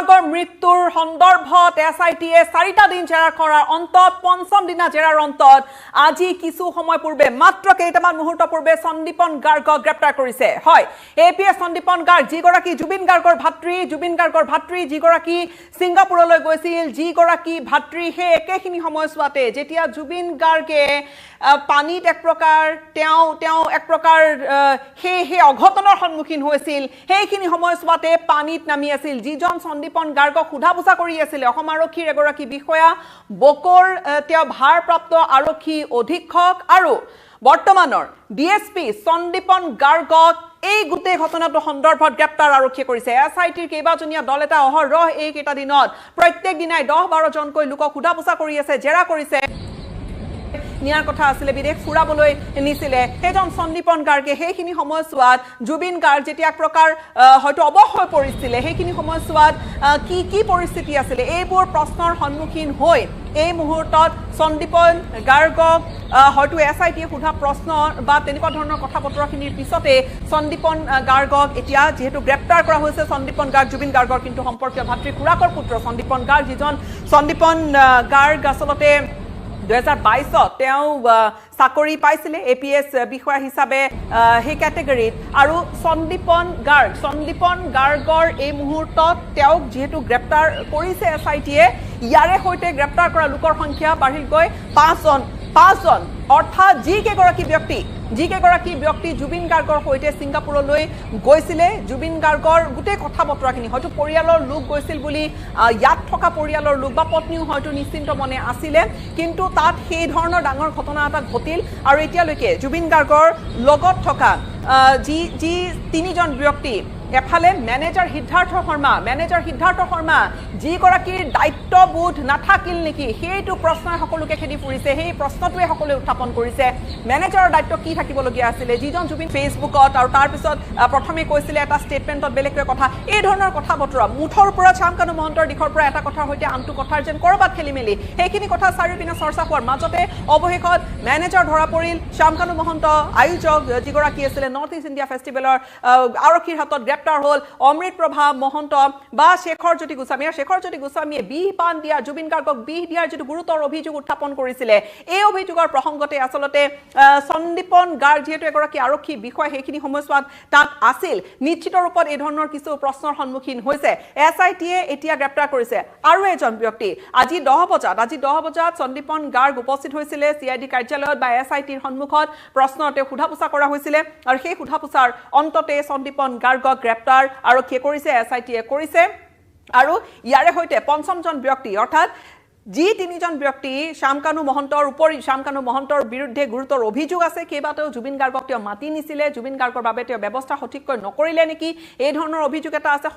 গাৰ্গৰ মৃত্যুৰ সন্দৰ্ভত এছ I টিয়ে চাৰিটা দিন জেৰা কৰাৰ অন্তত পঞ্চম দিনা জেৰাৰ অন্তত আজি কিছু সময় পূৰ্বে মাত্ৰ কেইটামান মুহূৰ্ত পূৰ্বে সন্দীপন গাৰ্গক গ্ৰেপ্তাৰ কৰিছে। হয়, A P S Sandipan Garg যিগৰাকী জুবিন গাৰ্গৰ ভাতৃ, যিগৰাকী ছিংগাপুৰলৈ গৈছিল, যিগৰাকী ভাতৃ সেই একেখিনি সময়ছোৱাতে যেতিয়া জুবিন গাৰ্গে পানীত এক প্ৰকাৰ তেওঁ এক প্ৰকাৰ সেই অঘটনৰ সন্মুখীন হৈছিল, সেইখিনি সময়ছোৱাতে পানীত নামি আছিল যিজন সন্দীপন গাৰ্গক সোধা পোছা কৰি আছিল অসম আৰক্ষীৰ এগৰাকী বিষয়া, বকৰ তেওঁ ভাৰপ্ৰাপ্ত আৰক্ষী অধীক্ষক আৰু বৰ্তমানৰ ডি এছ পি সন্দীপন গাৰ্গক এই গোটেই ঘটনাটো সন্দৰ্ভত গ্ৰেপ্তাৰ আৰক্ষীয়ে কৰিছে। এছ I টিৰ কেইবাজনীয়া দল এটা অহৰহ এইকেইটা দিনত প্ৰত্যেক দিনাই 10-12 জনকৈ লোকক সোধা পোছা কৰি আছে, জেৰা কৰিছে। নিয়াৰ কথা আছিলে, বিদেশ ফুৰাবলৈ নিছিলে সেইজন সন্দীপন গাৰ্গে। সেইখিনি সময়ছোৱাত জুবিন গাৰ্গ যেতিয়া এক প্ৰকাৰ হয়তো অৱশ হৈ পৰিছিলে, সেইখিনি সময়ছোৱাত কি কি পৰিস্থিতি আছিলে এইবোৰ প্ৰশ্নৰ সন্মুখীন হৈ এই মুহূৰ্তত সন্দীপন গাৰ্গক হয়তো এছ I টিয়ে সোধা প্ৰশ্ন বা তেনেকুৱা ধৰণৰ কথা বতৰাখিনিৰ পিছতে সন্দীপন গাৰ্গক এতিয়া যিহেতু গ্ৰেপ্তাৰ কৰা হৈছে। সন্দীপন গাৰ্গ জুবিন গাৰ্গৰ কিন্তু সম্পৰ্কীয় ভাতৃ, খুৰাকৰ পুত্ৰ সন্দীপন গাৰ্গ, যিজন সন্দীপন গাৰ্গ আচলতে 2022 তেওঁ চাকৰি পাইছিলে এ পি এছ বিষয়া হিচাপে সেই কেটেগৰীত। আৰু সন্দীপন গাৰ্গৰ এই মুহূৰ্তত তেওঁক যিহেতু গ্ৰেপ্তাৰ কৰিছে এছ I টিয়ে, ইয়াৰে সৈতে গ্ৰেপ্তাৰ কৰা লোকৰ সংখ্যা বাঢ়িলগৈ পাঁচজন। অৰ্থাৎ যিকেইগৰাকী ব্যক্তি জুবিন গাৰ্গৰ সৈতে ছিংগাপুৰলৈ গৈছিলে, জুবিন গাৰ্গৰ গোটেই কথা বতৰাখিনি হয়তো পৰিয়ালৰ লোক গৈছিল বুলি ইয়াত থকা পৰিয়ালৰ লোক বা পত্নীও হয়তো নিশ্চিন্ত মনে আছিলে, কিন্তু তাত সেই ধৰণৰ ডাঙৰ ঘটনা এটা ঘটিল। আৰু এতিয়ালৈকে জুবিন গাৰ্গৰ লগত থকা যি তিনিজন ব্যক্তি, এফালে মেনেজাৰ সিদ্ধাৰ্থ শৰ্মা যিগৰাকীৰ দায়িত্ববোধ নাথাকিল নেকি সেইটো প্ৰশ্নই সকলোকে খেদি ফুৰিছে, সেই প্ৰশ্নটোৱে সকলোৱে উত্থাপন কৰিছে। মেনেজাৰৰ দায়িত্ব কি থাকিবলগীয়া আছিলে, যিজন জুবিন ফেচবুকত আৰু তাৰপিছত প্ৰথমে কৈছিলে এটা ষ্টেটমেণ্টত বেলেগকৈ কথা, এই ধৰণৰ কথা বতৰা মুঠৰ পৰা শ্যামকানু মহন্তৰ দিশৰ পৰা এটা কথাৰ সৈতে আনটো কথাৰ যেন ক'ৰবাত খেলি মেলি, সেইখিনি কথা চাৰিওপিনে চৰ্চা হোৱাৰ মাজতে অৱশেষত মেনেজাৰ ধৰা পৰিল। শ্যামকানু মহন্ত আয়োজক যিগৰাকী আছিলে নৰ্থ ইষ্ট ইণ্ডিয়া ফেষ্টিভেলৰ, আৰক্ষীৰ হাতত গ্ৰেপ্তাৰ হ'ল। অমৃত প্ৰভা মহন্ত বা শেখৰ জ্যোতি গোস্বামী, আৰু শেখৰ জ্যোতি গোস্বামীয়ে বিহ পান দিয়া, জুবিন গাৰ্গক বিহ দিয়াৰ যিটো গুৰুতৰ অভিযোগ উত্থাপন কৰিছিলে, এই অভিযোগৰ প্ৰসংগতে আচলতে সন্দীপন গাৰ্গ যিহেতু এগৰাকী আৰক্ষী বিষয়া সেইখিনি সময়ছোৱাত তাত আছিল, নিশ্চিত ৰূপত এই ধৰণৰ কিছু প্ৰশ্নৰ সন্মুখীন হৈছে। এছ I টিয়ে এতিয়া গ্ৰেপ্তাৰ কৰিছে আৰু এজন ব্যক্তি। আজি 10 বজাত সন্দীপন গাৰ্গ উপস্থিত হৈছিলে চি I D কাৰ্যালয়ত বা এছ I টিৰ সন্মুখত প্ৰশ্ন তেওঁ সোধা পোছা কৰা হৈছিলে আৰু সেই সোধা পোছাৰ অন্ততে সন্দীপন গাৰ্গক গ্ৰেপ্তাৰ আৰক্ষীয়ে কৰিছে, এছ I টিয়ে কৰিছে। আৰু ইয়াৰে সৈতে পঞ্চমজন ব্যক্তি, অৰ্থাৎ যি তিনিজন ব্যক্তি শ্যামকানু মহন্তৰ উপৰি শ্যামকানু মহন্তৰ বিৰুদ্ধে গুৰুতৰ অভিযোগ আছে, কেইবাটাও জুবিন গাৰ্গক তেওঁ মাতি নিছিলে, জুবিন গাৰ্গৰ বাবে তেওঁ ব্যৱস্থা সঠিককৈ নকৰিলে নেকি এই ধৰণৰ অভিযোগ এটা আছে।